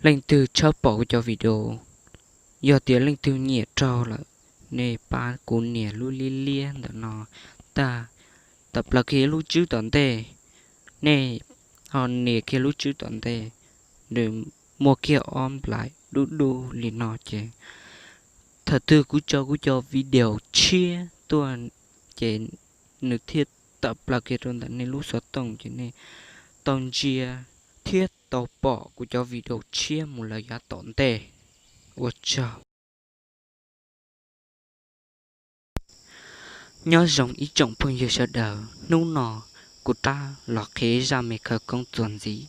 Leej twg tshawb pom kuv cov video, yog tias leej twg nyiam raug lawm, nej pab kuv nias lub liab liab ntawm no tag, tawm plaws kiag lub tswb tom ntej. Nej ho nias kiag lub tswb tom ntej, nws muaj kiag ob nplais dub dub li no ces thaum twg kuv tso kuv cov video tshiab tuaj ces nws thiaj tawm plaws kiag rau ntawm nej lub xov tooj ces nej tau ntsia thiab tau pom kuv cov video tshiab mus lawm yav tom ntej. Ua tsaug. Nyob zoo ib tsoom phooj ywg sawv daws, hnub no kuv rov los qhia zaj me khawv koob txuas ntxiv.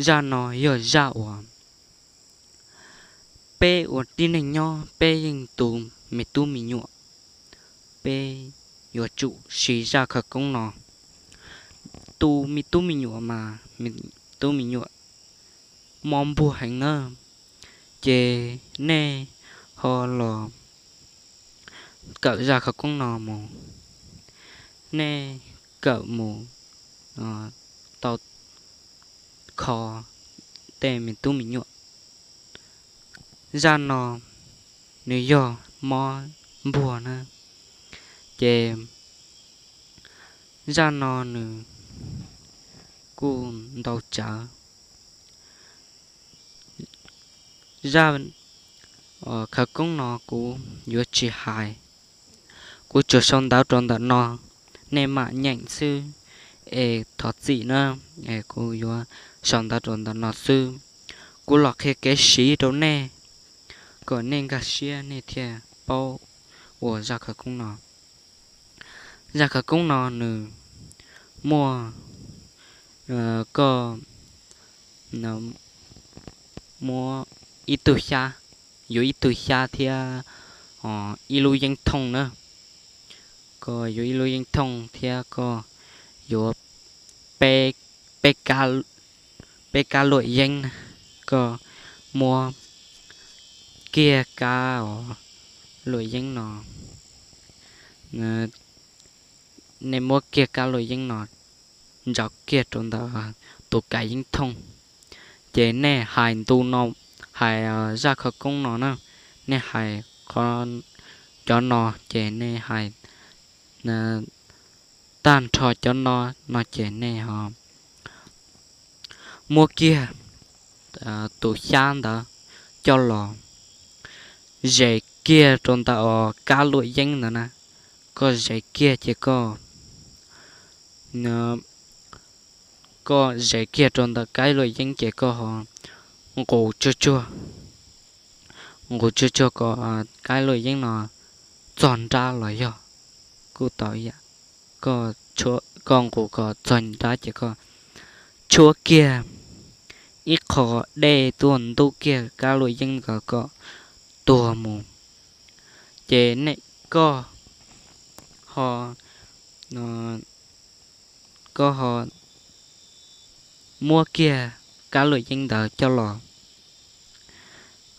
Zaj no yog zaj uas peb ua tib neeg nyob peb yeej tu me tub me nyuam, peb yuav tsum siv zaj khawv koob no. Tu me tub me nyuam mas me tub me nyuam mob npuag heev na, ces nej ho los kawm zaj khawv koob no mus, nej kawm mus tau kho tej me tub me nyuam. Zaj no nws yog mob npuag na, ces zaj no nws kuj ntau tsawv. Zaj khawv koob no kuv yuav tsis hais, kuv tsuas sau ntawv rau ntawm no, nej mam nyeem xwb es thov txim na, es kuv yuav sau ntawv rau ntawm no xwb. Kuv los qhia kev siv rau nej kom nej nkag siab nej thiaj paub ua zaj khawv koob no. Zaj khawv koob no nws muaj, koj muab ib tug xyab, yuav ib tug xyab thiab ib lub yeeb thooj na. Koj yuav ib lub yeeb thooj thiab koj yuav peb, peb kab luam yeeb na. Koj muab kiag kab luam yeeb no, nej muab kiag kab luam yeeb no ntsaws kiag rau ntawm tus kab yeeb thooj. Ces nej hais ntu no, hais zaj khawv koob no na, nej hais qhov, cov no ces nej hais tag nrho cov no no ces nej ho muab kiag tus xyab ntawd coj los zes kiag rau ntawm kab luam yeeb ntawd na. Koj zes kiag ces koj, koj zes kiag rau ntawm kab luam yeeb ces koj ho nqus tsuag tsuag, nqus tsuag tsuag kom kab luam yeeb no txog nrab los yog kuj tau ib yam. Koj nqus kom txog nrab ces koj tshuab kiag ib qho dej tuaj ntub kiag kab luam yeeb kom koj tuag mus. Ces nej, koj ho, koj ho muab kiag kab luam yeeb ntawd coj los,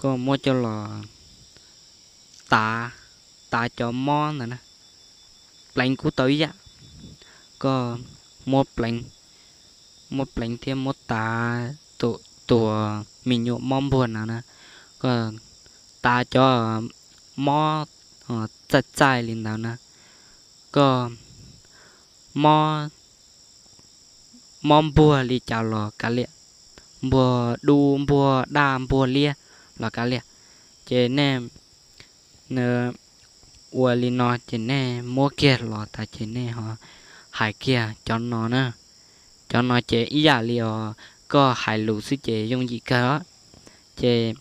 koj muab coj los tav, tav cov mob ntawd na. Pleev kuj tau ib yam, koj muab pleev, muab pleev thiab muab tav tus me nyuam mob npuag ntawd na. Koj tav cov mob txaij txaij li ntawd na. Koj mob, mob npuag li cas los kav liam, npuag dub npuag daj npuag liab los kav liam, ces nej ua li no ces nej muab kiag los tas ces nej ho hais kiag cov no na. Cov no ces ib yam li os, koj hais lus xwb ces yooj yim kawg os. Ces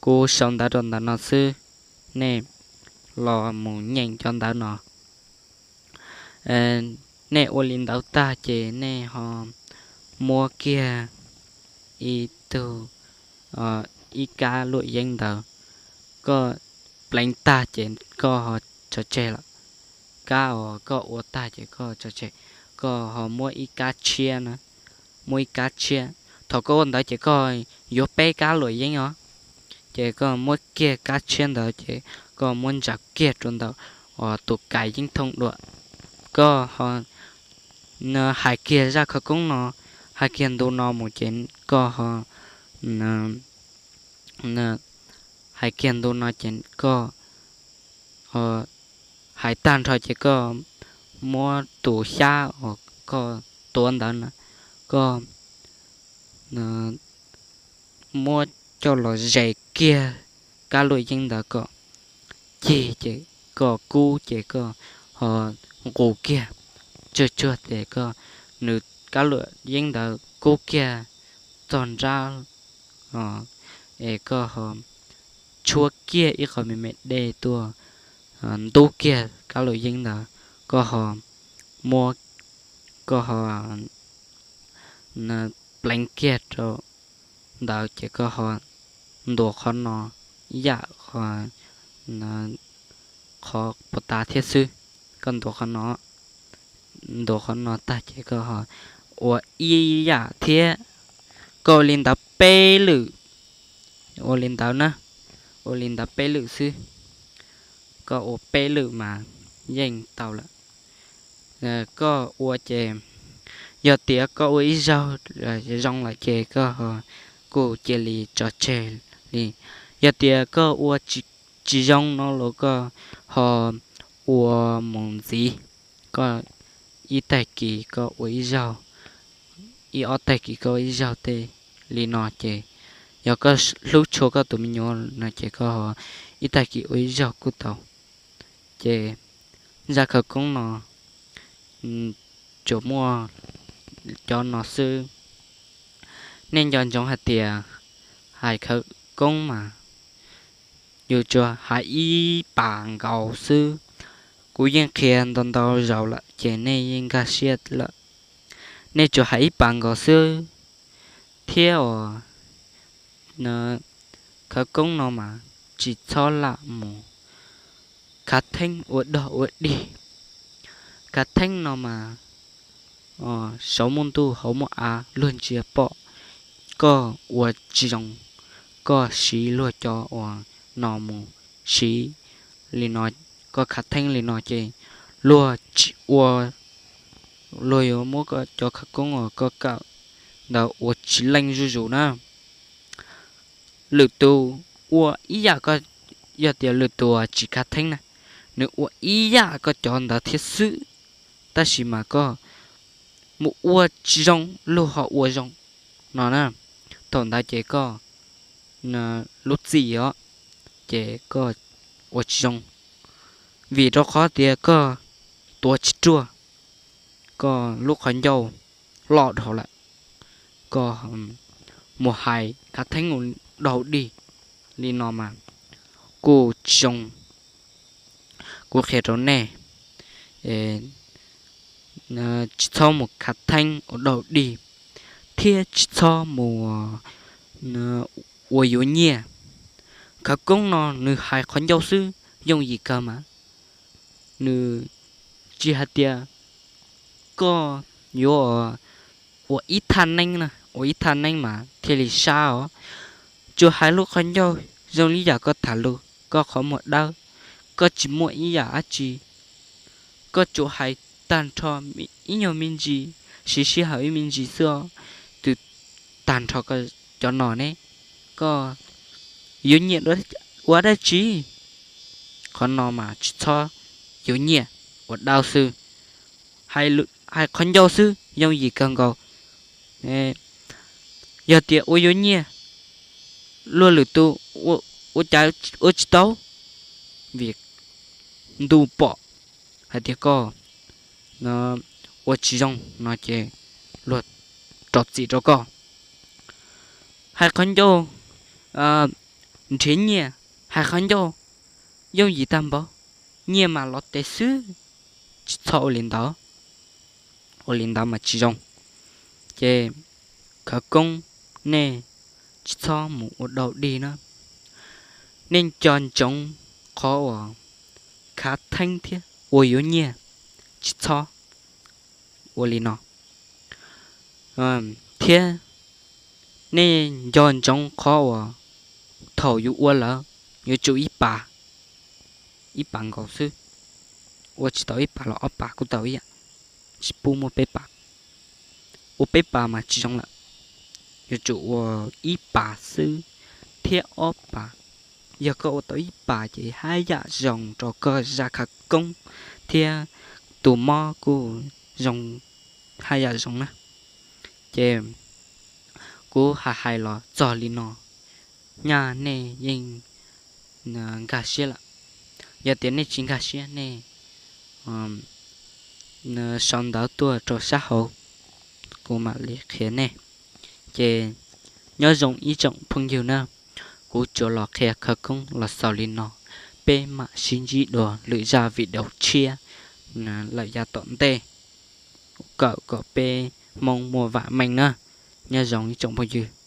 kuv sau ntawv rau ntawm no xwb, nej los mus nyeem cov ntawv no. Nej ua li ntawd tag ces nej ho muab kiag ib tug, ib kab luam yeeb ntawd, koj pleev tag ces koj ho tso tseg lawm. Kab uas koj ua tag ces koj tso tseg, koj ho muab ib kab tshiab na, muab ib kab tshiab. Thaum koj ua ntawd ces koj yuav peb kab luam yeeb os, ces koj muab kiag kab tshiab ntawd ces koj muab ntsaws kiag rau ntawm tus kab yeeb thooj dua. Koj ho hais kiag zaj khawv koob no, hais kiag ntu no mus ces koj ho hais kiag ntu no ces koj hais tag nrho ces koj muab tus xyab uas koj tuav ntawd na, koj muab coj los zes kiag kab luam yeeb ntawd kom cig ces koj kub ces koj ho nqus kiag tsuag tsuag ces koj, nws kab luam yeeb ntawd kub kiag txog nrab es koj ho tshuab kiag ib qho me me dej tuaj ntub kiag kab luam yeeb ntawd, koj ho muab, koj ho pleev kiag rau ntawd ces koj ho ntuas qhov no ib yam qhov puas tas thiab xwb. Koj ntuas qhov no, ntuas qhov no tag ces koj ho ua ib yam thiab. Koj ua li ntawd peb lwm, ua li ntawd na, ua li ntawd peb lwm xwb. Koj ua peb lwm mas yeej tau lawm. Koj ua ces yog tias koj ua ib zaug zoo lawm ces koj ho kuj cia li tso tseg li. Yog tias koj ua tsis zoo no los koj ho ua mus ntxiv, koj ib tag kis koj ua ib zaug, ib ob tag kis koj ua ib zaug tej li no ces yog koj hlub tshua koj tus me nyuam no ces koj ho ib tag kis ua ib zaug kuj tau. Ces zaj khawv koob no tsuas muaj cov no xwb. Nej nco ntsoov hais tias hais khawv koob mas yus tsuas hais ib pas nkaus xwb. Kuv yeej qhia ntau ntau zaus lawm ces nej yeej nkag siab lawm. Nej tsuas hais ib pas nkaus xwb thiab os. Khawv koob no mas tsis txhob lam mus khav theeb ua dog ua dig. Khav theeb no mas saum muaj ntuj hauv muaj av luag ntsia pom, koj ua tsis zoo, koj siv luag cov uas no mus siv li no, koj khav theeb li no ces luag tsis ua, luag yuav muab koj cov khawv koob uas koj kawm ntawd ua tsis leej zuj zus na. Lwm tus ua ib yam koj, yog tias lwm tus tsis khav theeb na, nws ua ib yam koj cov ntawd thiab xwb, tab sis mas koj mus ua tsis zoo luag ho ua zoo no na, thaum ntawd ces koj lub txim os, ces koj ua tsis zoo, vim rau qhov tias koj tuav tsis ruaj, koj lub qhov ncauj loj dhau lawm, koj mus hais khav theeb ua dog dig li no mas kuj tsis zoo. Kuv qhia rau nej, tsis txhob mus khav theeb ua dog dig, thiab tsis txhob mus ua yuav nyiaj. Khawv koob no nws hais qhov ncauj xwb yooj yim kawg mas, nws tsis hais tias koj yuav ua ib thaj neeb na, ua ib thaj neeb mas thiaj li sab os. Tsuas hais lub qhov ncauj zoo li yam koj tham lus, koj qhov muag dawb, koj tsis muaj ib yam dab tsi, koj tsuas hais tag nrho ib nyuag me ntsis, siv sij hawm ib me ntsis xwb os. Twb tag nrho koj cov no ne, koj yuav nyiam ua dab tsi? Qhov no mas tsis txhob yuav nyiaj, ua dawb xwb, hais qhov ncauj xwb yooj yim kawg nkaus. Yog tias ua yuav nyiaj, luag lwm tus ua cas ua tsis tau, vim ntuj pom hais tias koj ua tsis zoo no ces luag rov txim rau koj. Hais qhov ncauj nrhiav nyiaj, hais qhov ncauj yooj yim tag npaum, nyiaj mas los tes xwb. Tsis txhob ua li ntawd, ua li ntawd mas tsis zoo. Ces khawv koob nej tsis txhob mus ua dog dig na. Nej nco ntsoov qhov uas khav theeb thiab ua yuav nyiaj, tsis txhob ua li no. Thiab nej nco ntsoov qhov uas thaum yus ua lawm yuav tsum ib pas, ib pas nkaus xwb. Ua tsis tau ib pas los ob pas kuj tau ib yam, tsis pub muaj peb pas. Ua peb pas mas tsis zoo lawm, yuav tsum ua ib pas xwb thiab ob pas. Yog koj ua tau ib pas ces haj yam zoo rau koj zaj khawv koob thiab tus mob kuj zoo, haj yam zoo na. Ces kuv hais hais los txog li no, nyaj nej yeej nkag siab lawm. Yog tias nej tsis nkag siab nej sau ntawv tuaj rau sab hauv, kuv mam li qhia nej. Ces nyob zoo ib tsoom phooj ywg na, kuv tsuas los qhia khawv koob los xaus li no, peb mam sib ntsib dua lwm zaj video tshiab lawm yav tom ntej, kawm kom peb Hmoob muaj vam meej na. Nyob zoo ib tsoom phooj ywg.